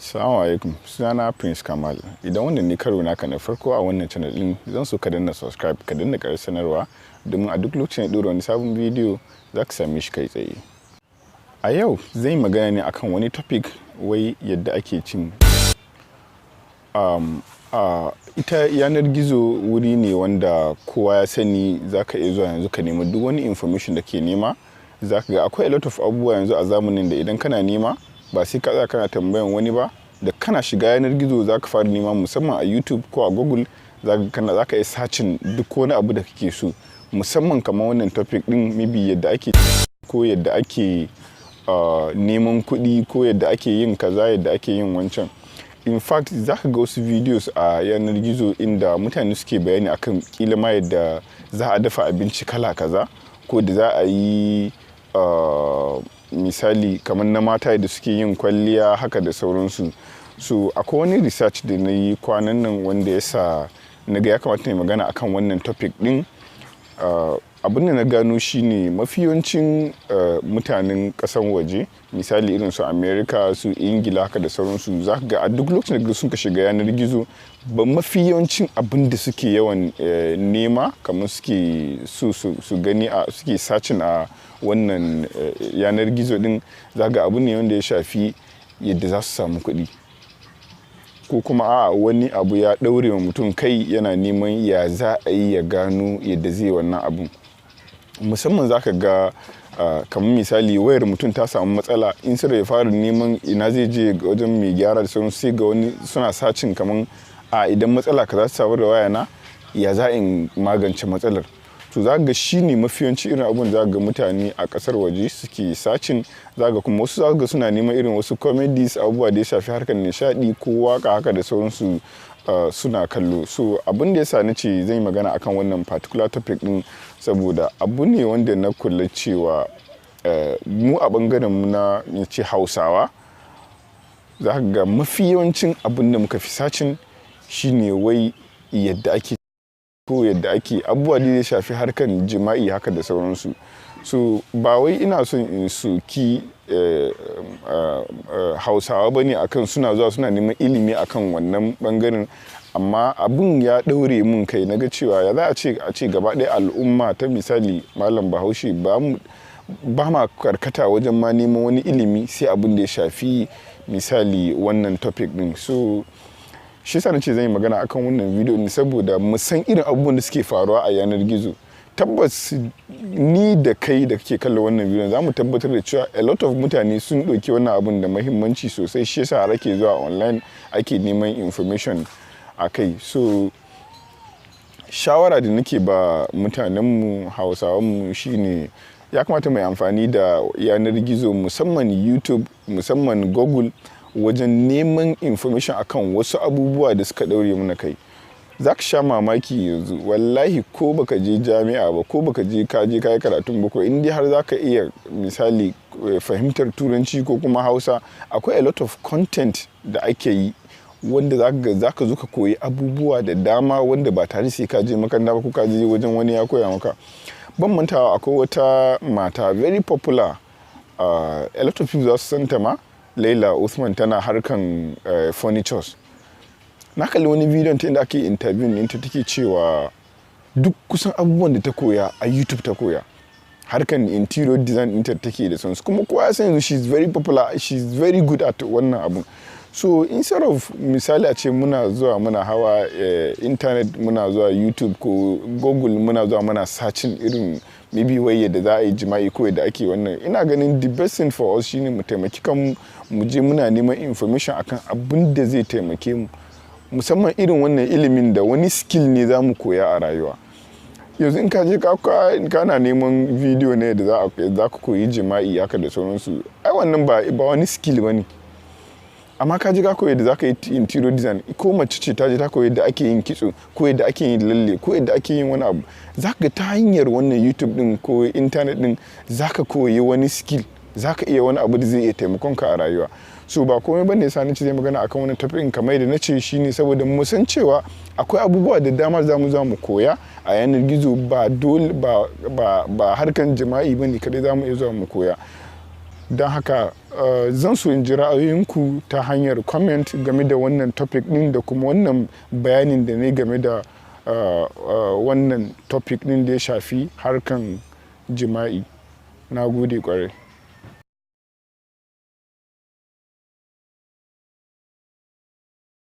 Assalamu alaikum. Sunana Prince Kamal. Idan wannan ne karo naka na farko a wannan channel din, zan so ka danna subscribe, ka danna ƙarar sanarwa, domin a duk lokacin da ɗora wani sabon bidiyo za ka same shi kai tsaye. A yau zan yi magana ne akan wani topic, wai yadda ake cin ita yanar gizo. Wuri ne wanda kowa ya sani, za ka iya zuwa yanzu ka nemi duk wani information da ke nema. Za ka ga akwai a lot of abubuwa yanzu a zamanin da idan kana nema, ba sai ka tsaya kana tambayan wani ba. Da kana shiga yanar gizo za ka fara nema, musamman a YouTube ko a Google, za ka iya searching duk wani abu da kake so, musamman kamar wannan topic din, maybe yadda ake ko yadda ake neman kuɗi, ko yadda ake yin kaza, yadda ake yin wancan. In fact, za ka ga wasu videos a yanar gizo inda mutane suke bayani akan kila ma yadda za a dafa abinci kala kaza, ko da za a yi misali kamar na mata da suke yin kwalliya haka da sauransu. So akwai wani research da na yi kwanan nan wanda ya sa na ga ya kamata na magana akan wannan topic din. Abin da na gano shine mafi yawancin mutanen kasan waje, misali irin su America, su Ingila haka da sauransu, za ka ga a duk lokacin da sun ka shiga yanar gizo ba, mafi yawancin abin da suke yawan nema, kamar suke so su gani a suke searching a wannan yanar gizo din, za ga abu ne wanda ya shafi yadda za su samu kuɗi, ko kuma a wani abu ya ɗaure wa mutum kai, yana neman ya za a yi ya gano yadda zai wannan abun. Musamman za ka ga kamar misali wayar mutum ta samu matsala, in sai ya fara neman ina zai je wajen mai gyara da sauran, sai ga wani suna searching kamar a idan matsala ka za ta samu da waya na, ya za in magance matsalar. To za ga shi ne mafi yawanci irin abun za ga mutane a kasar waje suke searching. Za ga kuma wasu za ga suna neman irin wasu comedies, abubuwa da ya shafi harkar nishadi ko waka haka da sauransu, suna kallo. So abin da ya sa na ce zan yi magana akan wannan particular topic din, saboda abu ne wanda na kula cewa mu a bangaren mu na ce Hausawa, za ka ga mafi yawancin abin da muka fi searching shine wai yadda ake ko yadda ake abubuwa da ya shafi harkar jima'i haka da sauransu. So ba wai ina son in soki Hausawa ba ne akan suna zuwa suna neman ilimi akan wannan bangaren, amma abun ya ɗaure mun kai. Na ga cewa ya za a ce gaba ɗaya al'umma ta, misali Malam Bahaushe, ba ma karkata wajen ma neman wani ilimi sai abin da ya shafi misali wannan topic din. So shi yasa nace zan yi magana akan wannan video ne, saboda mu san irin abubuwan da suke faruwa a yanar gizo. Tabbas ni da kai da kake kalla wannan video, za mu tabbatar da cewa a lot of mutane sun ɗauki wannan abun da muhimmanci sosai, shi yasa har ake zuwa online ake neman information a kai. So shawara da nake ba mutanenmu, Hausawanmu, shine ya kamata mai amfani da yanar gizo, musamman YouTube, musamman Google, wajen neman information akan wasu abubuwa da suka ɗaure mana kai. Za ka sha mamaki yanzu, wallahi, ko baka je jami'a ba, ko baka je ka je ka yi karatun boko, in dai har za ka iya misali fahimtar Turanci ko kuma Hausa, akwai a lot of content da ake yi wanda za ka zo ka koyi abubuwa da dama wanda ba tare sai ka je makaranta ba ko ka je wajen wani ya koya maka. Ban mantawa, akwai wata mata very popular, a lot of people za su santa ma, Laila Uthman, tana harkan furnitures. Na kalli wani bidiyon ta inda ake interview ɗinta, take cewa duk kusan abubuwan da ta koya a YouTube ta koya, harkan interior design ɗinta take da sauransu. Kuma kowa ya san yanzu she's very popular, she's very good at wannan abun. So instead of misali a ce muna zuwa muna hawa internet, muna zuwa YouTube ko Google, muna zuwa muna searching irin maybe wai yadda za a yi jima'i ko yadda ake wannan, ina ganin the best thing for us shine mu taimaki kanmu, mu je muna neman information akan abin da zai taimake mu, musamman irin wannan ilimin da wani skill ne za mu koya a rayuwa. Yanzu in ka je kana neman video ne da za ka koyi jima'i haka da sauransu, ai wannan ba wani skill ba ne. Amma ka je ka koyi da za ka yi interior design, ko mace ce ta je ta koyi yadda ake yin kitso, ko yadda ake yin lalle, ko yadda ake yin wani abu, za ka ga ta hanyar wannan YouTube din ko internet din za ka koyi wani skill, za ka iya wani abu da zai iya taimakon ka a rayuwa. So ba komai bane yasa nace zai magana akan wani topic, kamar yadda nace, shine saboda mu san cewa akwai abubuwa da dama za mu za mu koya a yanar gizo. Ba dole ba harkan jima'i bane kadai za mu iya zuwa mu koya. Don haka zan so in ji ra'ayoyinku ta hanyar comment game da wannan topic din da kuma wannan bayanin da ne game da wannan topic din da ya shafi harkan jima'i. Na gode kwarai.